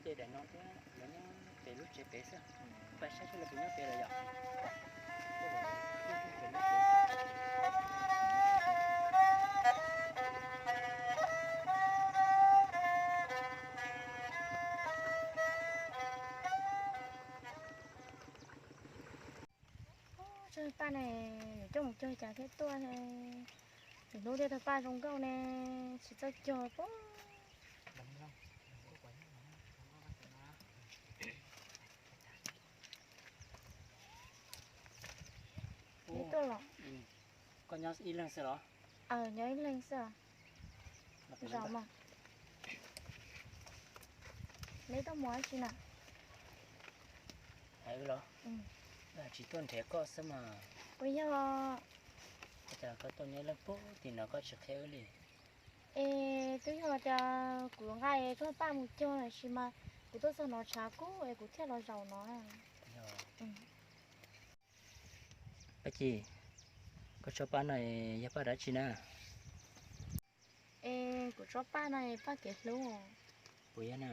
Ces daim no thiab lawv nyob pem lub tsev pem xwb. Pais saib seb lawv puas nyob pem lawm yom. Tsob paj ne, yuav coj mus cog cas thiaj tuaj ne. Lwm hnub thiaj tau paj zoo nkauj ne, tsis txawj cog pob. Neb tuaj los? Koj nyob ib leeg xwb los? Aws, nyob ib leeg xwb. Zaum mas. Neb tuaj mus dab tsi na? Hais wb los? Tsis tuaj nrhiav koj xwb mas. Puas yog? Ua cas koj tuaj nyob ib leeg pub tim no koj tsis qhia wb li? Es twb yog tias kuv nqa tsob paj mus cog lawm mas kuv tuaj txog no tshav kub es kuv thiaj los zaum no. Paj Ci, koj tsob paj no yog paj dab tsi na? Es kuv tsob paj no paj kev hlub. Puas yog na?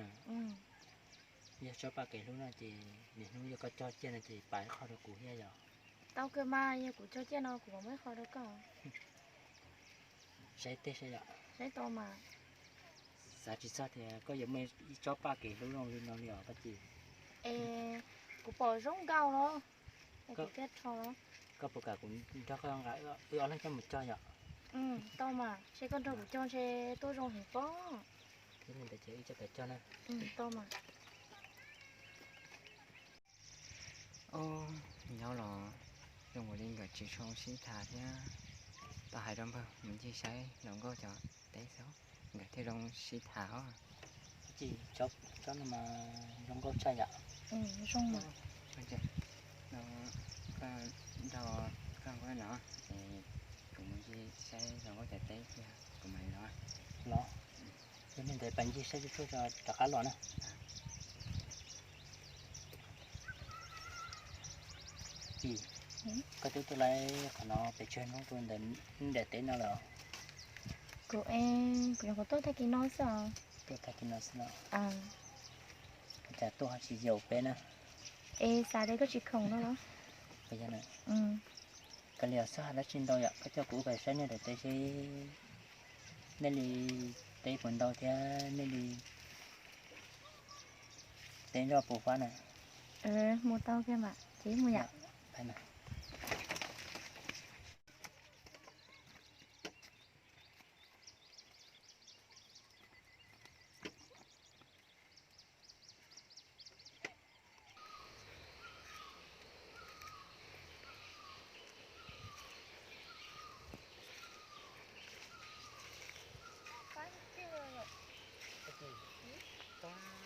Yog tsob paj kev hlub no ces niaj hnub yog koj cog ciaj no ces pab ib qho rau kuv thiab yom? Tau kawg mas, yog kuv cog ciaj no kuv mam muab ib qho rau koj. Saib tej saib yom. Saib tau mas. Xav tsis txog tias koj yuav muaj ib tsob paj kev hlub zoo li no li os Paj Ci. Es kuv pom zoo nkauj los, es kuv thiaj rho. Koj puas kam kuv nrog koj nqa wb ob leeg coj mus cog yom? Tau mas, seb koj nrog kuv cog ntshe tuaj zoo heev pob. Yog li ntawd ces wb coj pais cog na. Tau mas. Ob, nyob los zoo nkaus li nkawd tsis zoo sib tham thiab. Tau hais rau npawg mus ncig saib hluas nkauj cov teb xwb, nkawd thiaj zoo sib tham os. Tsis, tsob no mas zoo nkauj tshaj yom. Zoo mas. No, koj nrog koj nkauj no, es kuv mus ncig saib hluas nkauj cov teb thiab kuv mam li los. Los, yog li ntawd pais ncig saib tshuaj tshuaj rov qab los na. Koj twb tuaj laib qhov no pes tsawg hnub rau ntawm daim teb no lawm? Kuv, kuv nyuam qhuav tuaj tag kis no xwb os. Tuaj tag kis no xwb los? Ua cas tuaj ho tsis yaum peb na? Es xav tias koj tsis khoom no los? Puas yog na? Kav liam, txhob hais dab tsi ntau yom, koj coj kuv wb pais saib nej daim teb seb nej li teb puas ntau thiab nej li teb nroj puas fab na. Mus tau kiag mas, ces mus yom. Tag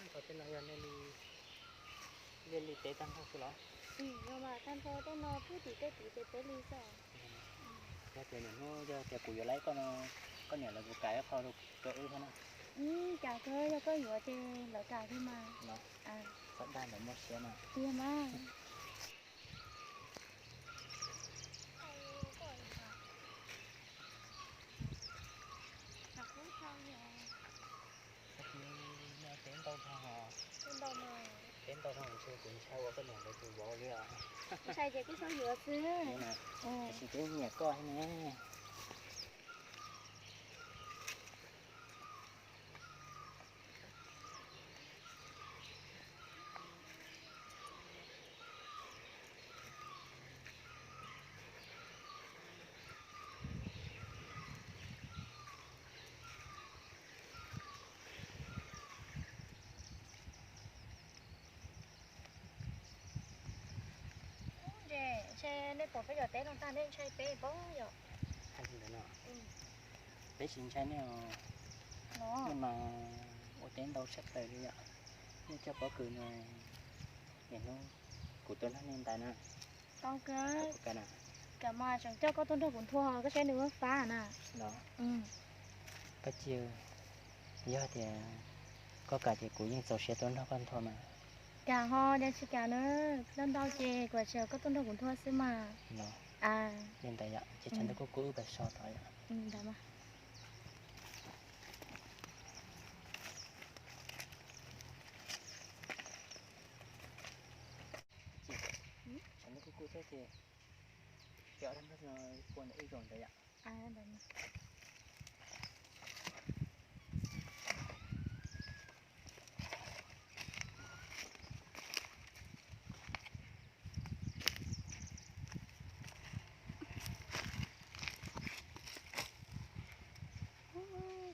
nrho tej no yog nej li, nej li teb tag nrho xwb los? Yog mas, tag nrho tej no pub tim tej tid ces peb li xwb. Yog tias niaj hnub yog tias kuv yuav laib koj no, koj niam lawv puas kam ib qho rau wb thiab na? Kam kawg, yog koj yuav ces lawv kam kawg mas. Txhob dag lawv muaj siab na. Tiag mas. Teb ntau dhau, teb ntau dhau ntshe kuv ntshai ua koj niam lawv tus vauv li os. Ntshai ces kuj txhob yuav xwb. Tiam sis kuv nyiam koj thiab ne. Ntshe nej pom peb cov teb no tag nej ntshai peb pob yom? Hais li ntawd no, peb tsis ntshai nej os. Nej mas ua teb ntau tshaj plaws li yom. Nej coj pob kws no, niaj hnub kuv tuaj nrog nej ntais na. Tau kawg. Kam mas tseem coj koj tuaj nrog kuv nthua koj saib nws muab fab na. Los, Paj Ci, yog tias koj kam ces kuv yeej txaus siab tuaj nrog koj nthua mas. Kam ho cas tsis kam na, ntau ntau ces kuv tsis, koj tuaj nrog kuv nthua xwb mas. Los, li ntawd yom, ces tsam ntawd kuj kuv wb pais so tod yom. Ntawd mas. Ces, ces, cov no ib zaug ntawd yom.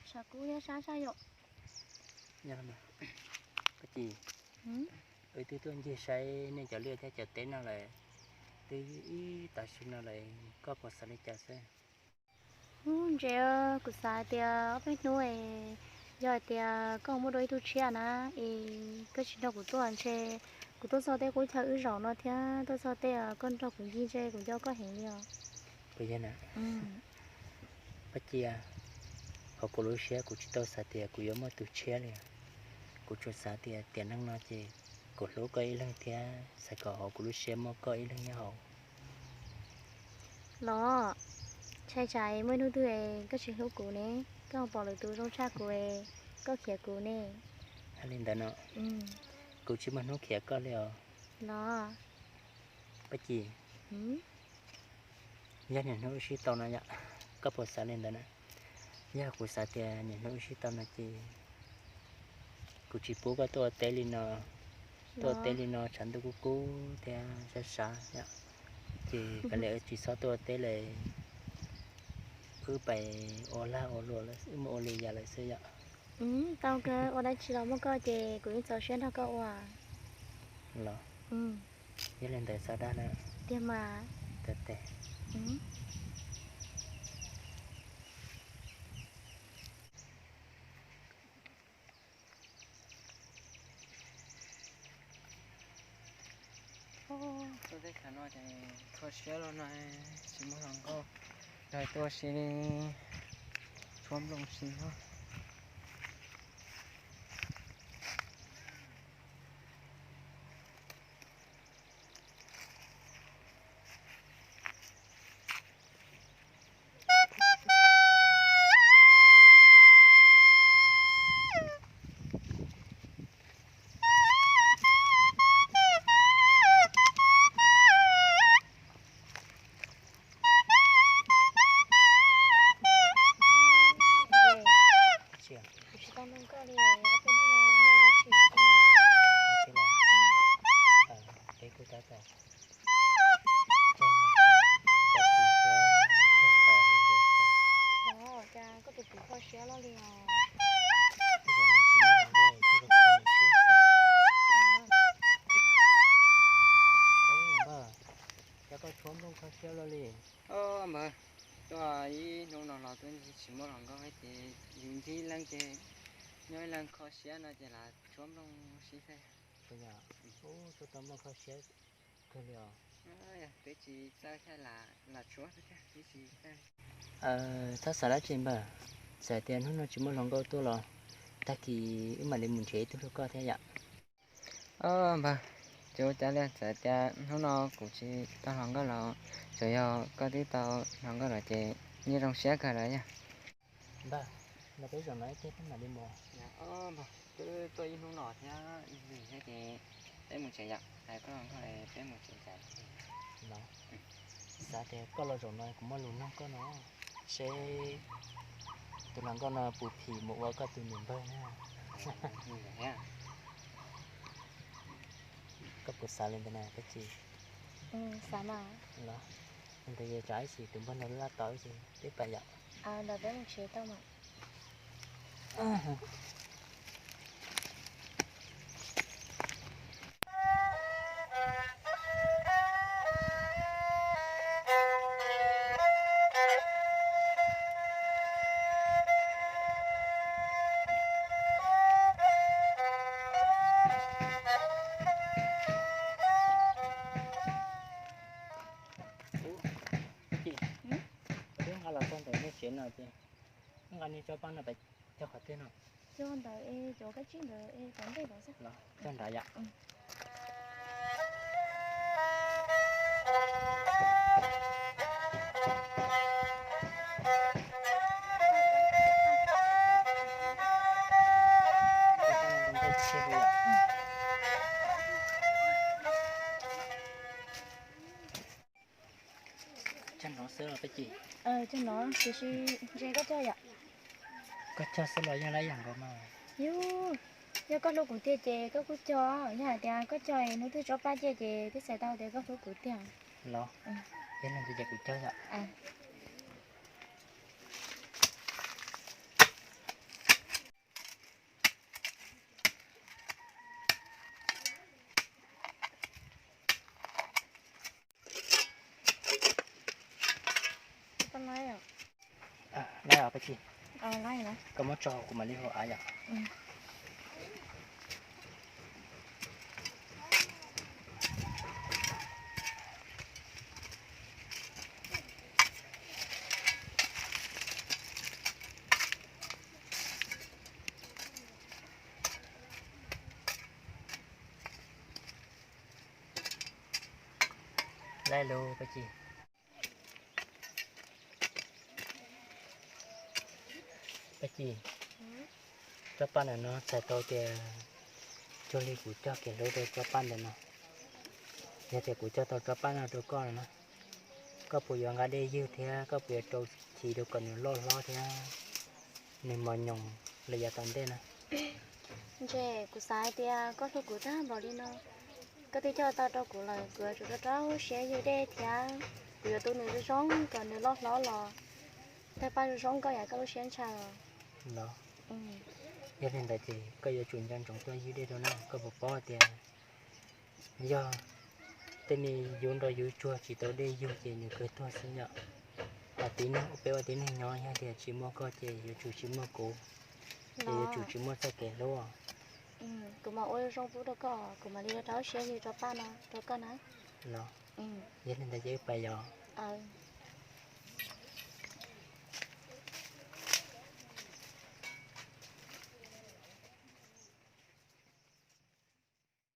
Tshav kub thiab sab sab yom. Koj Ci, wb twb tuaj ncig saib nej cov liaj thiab cov teb no lawm, twb ib tag sim no lawm, koj puas xav li cas xwb? Ntses, kuv xav hais tias ob peb hnub es yog hais tias koj muaj dua ib tug tshiab na, es koj tsis nrog kuv tuaj ntshe kuv tuaj txog tej qub chaw wb zaum no thiab tuaj txog tej koj nrog kuv ncig ntshe kuv nco koj heev li os. Puas yog na? Koj Ci, hauv kuv lub siab kuv tsis tau xav tias kuv yuav muaj tus tshiab li. Kuv tsuas xav tias tiam neej no ces kuv hlub koj ib leeg thiab xav kom hauv kuv lub siab muaj koj ib leeg nyob hauv. Los, ntshai tsam muaj ib hnub twg koj tsis hlub kuv ne, koj pom lwm tus zoo tshaj kuv, koj khiav kuv ne. Hais li ntawd no, kuv tsis muaj hnub khiav koj li os. Los, Koj Ci, yog niaj hnub wb sib tau no yom, koj puas xav li ntawd na? Yog kuv xav tias niaj hnub wb sib tau no ces kuv tsis pub koj tuaj ua teb li no. Tuaj ua teb li no tshav ntuj kub kub thiab sab sab yom, ces kav liam wb tsis txhob tuaj ua teb li, wb pais ua lag ua luam, wb mus ua li yam lawm xwb yom. Tau kawg, ua dab tsi los muaj koj ces kuv yeej txaus siab nrog koj ua. Los, yog li ntawd xav dag na. Tiag mas. Tes tes. Tuaj teb chaws no ces kho siab los no, tsis muaj hluas nkauj, los tuaj si tshuab nplooj si no. Kuv tsis tau nug koj li, ob peb hnub no muaj dab tsi xwb na? Peb kuj tab tom, cas koj tus kwv kho siab loj li os. Cas koj tshuab nplooj kho siab loj li? Npawg, tuaj ib hnub no los twb tsis muaj hluas nkauj ces yus ncig leej ces nyob ib leeg kho siab no ces lam tshuab nplooj si xwb. Puas yog? Ub, tshuab tau nplooj kho siab kawg li os. Twb tsis txawj thiab, lam tshuab xwb thiab twb tsis txawj. Txhob xav dab tsi npawg, txawm tias hnub no tsis muaj hluas nkauj tuaj los tag kis wb mam li mus nrhiav ib tug rau koj thiab yom. Npawg, tsis ua cas li, txawm tias hnub no kuv tsis tau hluas nkauj los tsuas yog koj twb tau hluas nkauj lawm ces yeej zoo siab kawg lawm yog. Npawg, los peb zaum no ib pliag peb mam li mus. Npawg, twb tuaj ib hnub no thiab ib pliag thiab ces peb mus tsev yom, hais koj hluas nkauj peb mus tsev cas. Los, xav tias koj los zaum no kuv muaj lus nug koj no, seb tus hluas nkauj no puas phim mus ua koj tus niam npawg na. Koj puas xav li ntawd na Koj Ci? Los, ntawd yog tsam ib chim tus npawg no laj tau ib chim peb pais yom. Ntawd peb mus tsev tau mas. Twb nqa los txog ntawm nej tsev no ces nqa nej tsob paj no pais cog qhov twg no? Cog ntawd es cov kab tsib ntawd es cov ntej no xwb. Los cog nrad yom. Nov xwb los Paj Ci? Cog nov, tiam sis ntshe koj cog yom? Koj cog xwb los yeej lab yam nkaus mas. Yog, yog koj hlub kuv tiag ces koj kuj cog, yog hais tias koj cog hnub twg tsob paj ciaj ces thiaj txhais tau tias koj hlub kuv tiag. Los, yog li ntawd ces kuv cog yom. Laib os Paj Ci. Koj muab tso kuv mam li hu av yom. Laib lub Paj Ci. Paj Ci, tsob paj ntawm no txhais tau tias cuag li kuv cog kev hlub rau tsob paj ntawm no. Yog tias kuv cog tau tsob paj no rau koj no na, koj puas yuav nqa dej ywg thiab koj puas yuav rau chiv rau kom nws loj hlob thiab nws mos nyoos los yav tom ntej na? Ntshe kuv xav hais tias koj hlub kuv tag npaum li no, koj twb cog tau rau kuv lawm, kuv yuav tsum rau rau siab ywg dej thiab kuv yuav tu nws zoo zoo kom nws loj hlob los tawg paj zoo zoo koj yam koj lub siab ntshaw. Los, yog li ntawd ces koj yuav tsum nco ntsoov tuaj ywg dej rau na, koj puas paub tias yog tej me yus nrog yus tsuag tsis tau dej yug ces nws kawg tuag xwb yom. Ua tib neeg, peb ua tib neeg nyob yog tias tsis muaj koj ces yuav tsum tsis muaj kuv, ces yuav tsum tsis muaj txoj kev hlub. Kuv mam ua zoo pub rau koj, kuv mam li rau rau siab ywg tsob paj no rau koj na. Los, yog li ntawd ces wb pais yom.